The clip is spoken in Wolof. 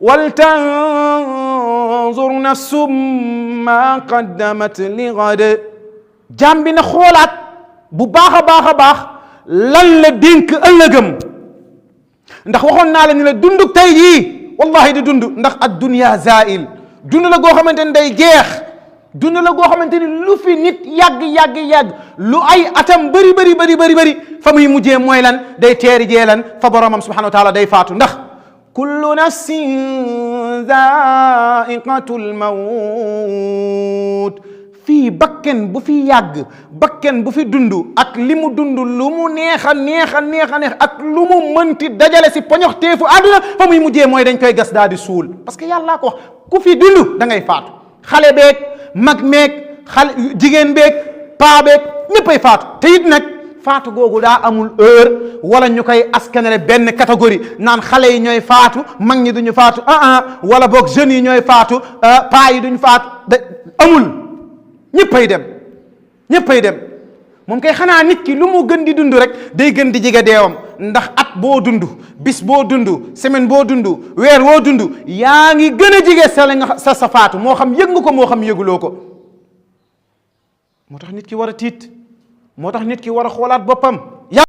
wal tanzur nafsum ma qaddamat li ghad. jaam bi na xoolaat bu baax a baax a baax lan la dénk ëllëgam. ndax waxoon naa la ni la dunduk tey jii wallahi di dund, ndax ad dunya zail, dund la goo xamante ni day jeex, dund la goo xamante ni lu fi nit yàgg lu ay atam bëri fa muy mujjee mooy lan, day teeri jee lan fa boromam subhanahu wa taala day faatu. ndax kullu nafsin zaiqatul mawt, fii bakken bu fi yàgg, bakken bu fi dund ak li mu dund lu mu neex ak lu mu mënti dajale si poñox teefu àdduna fa muy mujjee mooy dañ koy gas daal di suul. parce que yàllaa ko wax ku fi dund da ngay faatu. xale beeg mag meeg jigéen beeg paa beeg ñëppay faatu. te it nag faatu googu daa amul heure wala ñu koy askanale benn catégorie naan xale yi ñooy faatu, mag ñi duñu faatu wala boog jeunes yi ñooy faatu, paa yi duñu faatu. amul, ñëppay dem. moom kay xanaa nit ki lu mu gën di dund rek day gën di jege deewam. ndax at boo dund, bis boo dund, semaine boo dund, weer woo dund, yaa ngi gën a jege sa faatu, moo xam yëg nga ko moo xam yëguloo ko. moo tax nit ki war a tiit, moo tax nit ki war a xoolaat boppam.